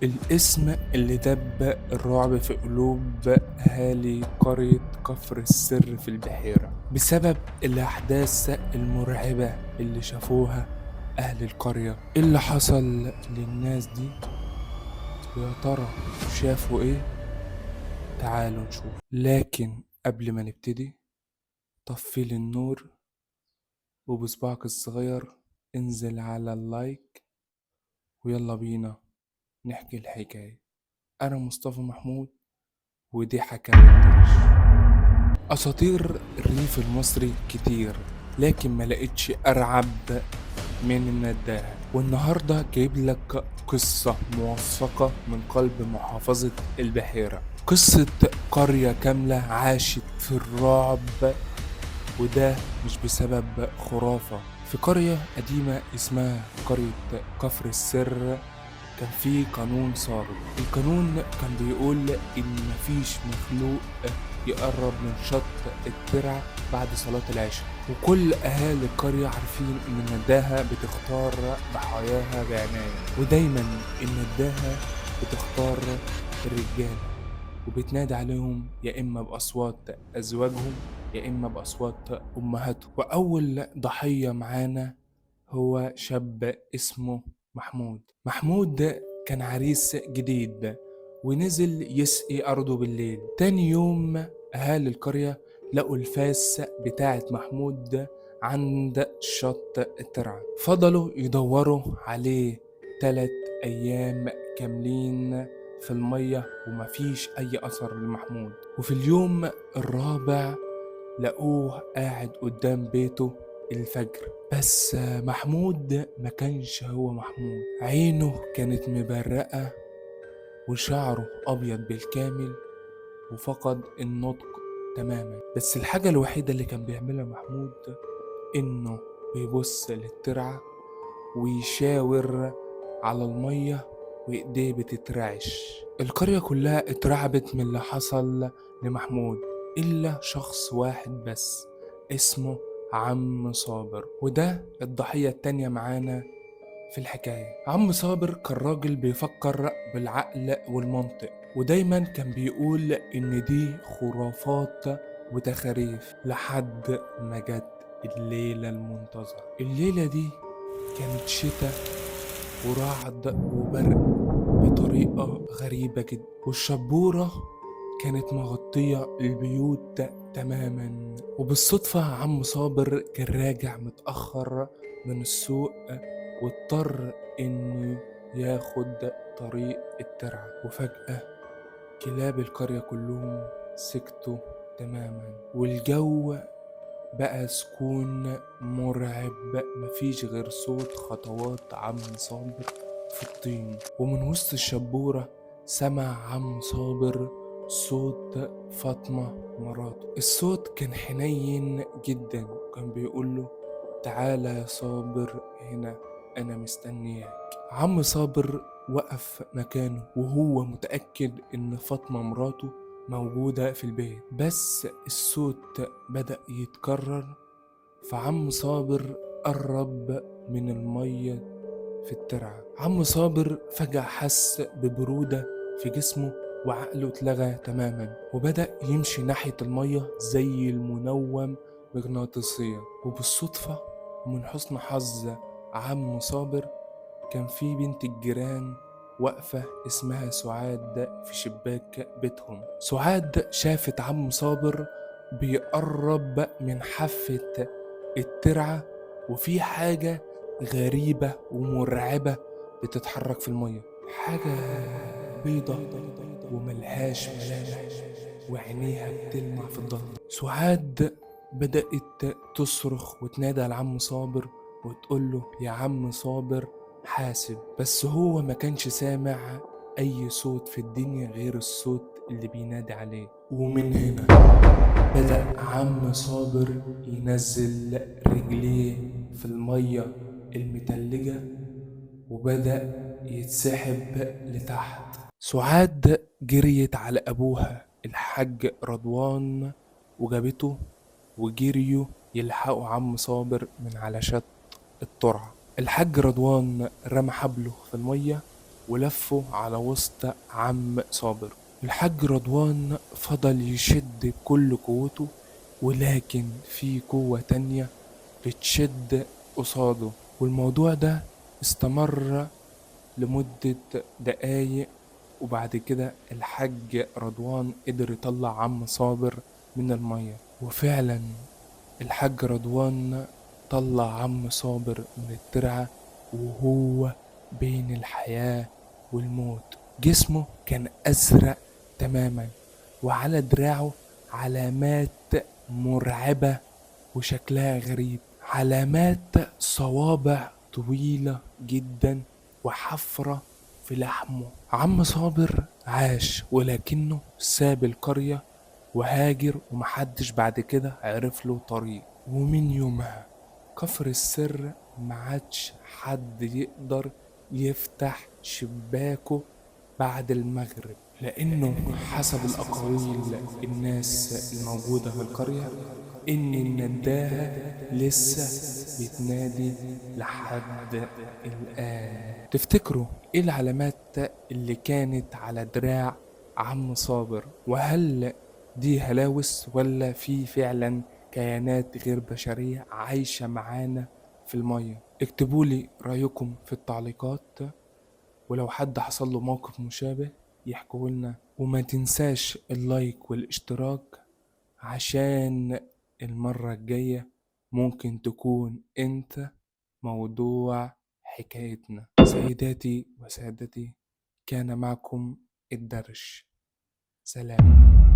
الاسم اللي دب الرعب في قلوب أهالي قرية كفر السر في البحيرة بسبب الأحداث المرعبة اللي شافوها أهل القرية. إيه اللي حصل للناس دي؟ ويا ترى شافوا إيه؟ تعالوا نشوف. لكن قبل ما نبتدي، طفي لي النور وبصبعك الصغير انزل على اللايك، ويلا بينا نحكي الحكاية. أنا مصطفى محمود ودي حكاوي الطرش. أساطير الريف المصري كتير، لكن ما لقيتش أرعب من النداهة. والنهاردة جايب لك قصة موثقة من قلب محافظة البحيرة، قصة قرية كاملة عاشت في الرعب، وده مش بسبب خرافة. في قرية قديمة اسمها قرية كفر السر كان في قانون صارم. القانون كان بيقول إن مفيش مخلوق يقرب من شط الترع بعد صلاة العشاء، وكل أهالي القرية عارفين إن النداهة بتختار ضحاياها بعناية، ودايما النداهة بتختار الرجالة وبتنادي عليهم يا إما بأصوات أزواجهم يا إما بأصوات أمهاتهم. وأول ضحية معانا هو شاب اسمه محمود. محمود كان عريس جديد ونزل يسقي أرضه بالليل. تاني يوم أهالي القرية لقوا الفاس بتاعة محمود عند شط الترعة. فضلوا يدوروا عليه 3 أيام كاملين في المية ومفيش أي أثر لمحمود. وفي اليوم الرابع لقوه قاعد قدام بيته الفجر، بس محمود ما كانش هو محمود. عينه كانت مبرقة وشعره أبيض بالكامل وفقد النطق تماما. بس الحاجة الوحيدة اللي كان بيعملها محمود إنه بيبص للترعة ويشاور على المية وإيديه بتترعش. القرية كلها اترعبت من اللي حصل لمحمود إلا شخص واحد بس اسمه عم صابر، وده الضحية التانية معانا في الحكاية. عم صابر كان راجل بيفكر بالعقل والمنطق، ودايما كان بيقول إن دي خرافات وتخاريف، لحد ما جت الليلة المنتظرة. الليلة دي كانت شتاء ورعد وبرق بطريقة غريبة جدا، والشبورة كانت مغطية البيوت تماما. وبالصدفة عم صابر كان راجع متأخر من السوق واضطر انه ياخد طريق الترعة. وفجأة كلاب القرية كلهم سكتوا تماما، والجو بقى سكون مرعب، مفيش غير صوت خطوات عم صابر في الطين. ومن وسط الشبورة سمع عم صابر صوت فاطمة مراته. الصوت كان حنين جدا، كان بيقوله تعالى يا صابر هنا، أنا مستنياك. عم صابر وقف مكانه وهو متأكد إن فاطمة مراته موجودة في البيت، بس الصوت بدأ يتكرر. فعم صابر قرب من المية في الترعة. عم صابر فجأة حس ببرودة في جسمه وعقله اتلغى تماما، وبدأ يمشي ناحية المية زي المنوم مغناطيسيا. وبالصدفة ومن حسن حظ عم صابر كان في بنت الجيران واقفة اسمها سعاد في شباك بيتهم. سعاد شافت عم صابر بيقرب من حافة الترعة وفي حاجة غريبة ومرعبة بتتحرك في المية، حاجة بيضة وملهاش ملامح وعينيها بتلمع في الضلمة. سعاد بدأت تصرخ وتنادي على عم صابر وتقول له يا عم صابر حاسب، بس هو ما كانش سامع أي صوت في الدنيا غير الصوت اللي بينادي عليه. ومن هنا بدأ عم صابر ينزل رجليه في المية المتلجة وبدأ يتسحب لتحت. سعاد جريت على أبوها الحاج رضوان وجابته، وجريوا يلحقوا عم صابر من على شط الترعة. الحاج رضوان رمى حبله في المية ولفه على وسط عم صابر. الحاج رضوان فضل يشد بكل قوته، ولكن في قوة تانية بتشد قصاده، والموضوع ده استمر لمدة دقايق. وبعد كده الحاج رضوان قدر يطلع عم صابر من المية، وفعلا الحاج رضوان طلع عم صابر من الترعة وهو بين الحياة والموت. جسمه كان أزرق تماما، وعلى دراعه علامات مرعبة وشكلها غريب، علامات صوابع طويلة جدا وحفرة في لحمه. عم صابر عاش، ولكنه ساب القرية وهاجر، ومحدش بعد كده عرف له طريق. ومن يومها كفر السر ما عادش حد يقدر يفتح شباكه بعد المغرب، لأنه حسب الأقاويل الناس الموجودة في القرية إن النداهة لسه بتنادي لحد الآن. تفتكروا إيه العلامات اللي كانت على دراع عم صابر؟ وهل دي هلاوس ولا في فعلا كيانات غير بشرية عايشة معانا في المية؟ اكتبولي رأيكم في التعليقات، ولو حد حصل له موقف مشابه يحكوا لنا. وما تنساش اللايك والاشتراك عشان المرة الجاية ممكن تكون انت موضوع حكايتنا. سيداتي وسادتي، كان معكم الدرش. سلام.